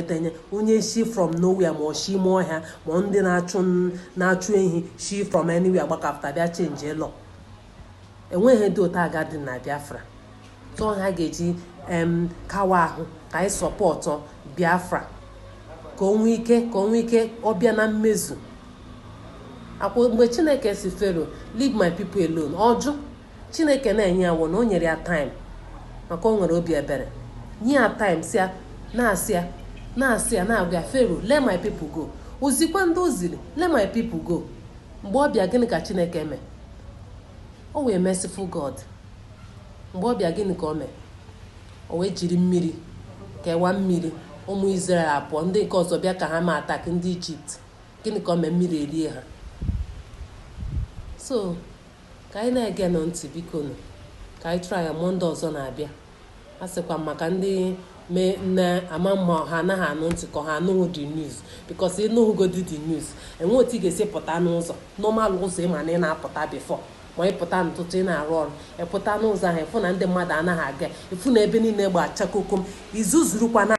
Edenye onye shi from nowhere, ma ọ shi ime ọhịa, ma ndị na-achụ ehi shi from anywhere gbakọpụta bịa change law. Enweghị dị otu aga dị na Biafra. Tụọ ha ga-eji em kawa ahụ ka anyị support Biafra ka o nwee ike ọ bịa na mmezu. Akwa mgbe Chineke si Pharaoh, "Leave my people alone," ọjụ. Chineke na-enye ya na o nyere ya time, maka o nwere obi ebere, nye ya time, si ya, na-asị ya, na-asị ya, na-agwa ya, "Pharaoh, let my people go." Ozikwa ndị o ziri, "Let my people go." Mgbe ọ bịa, gịnị ka Chineke mee? O wee merciful God. Mgbe ọ bịa, gịnị ka o mee? O wee jiri mmiri kewaa mmiri, ụmụ Israel apụọ. Ndị nke ọzọ bịa ka ha ma attack ndị Ijipt, gịnị ka o mee? Mmiri erie ha. So ka anyị na-ege nụ ntị, biko nụ, ka anyị try ya. Monday ọzọ na-abịa, a sịkwa maka ndị mee nne ama mma, ha anaghị anụ ntị ka ha anụghị the news, because ịnụghụgodi the news, enwe otu ị ga-esi pụta n'ụzọ normal, ụzọ ịma na ị na-apụta before. Ma ị pụta n'ụtụtụ, ị na-arụ ọrụ, ịpụta n'ụzọ ahụ, ịfụ na ndị mmadụ anaghị aga, ịfụ na ebe niile gba chakokom, izuzurukwa na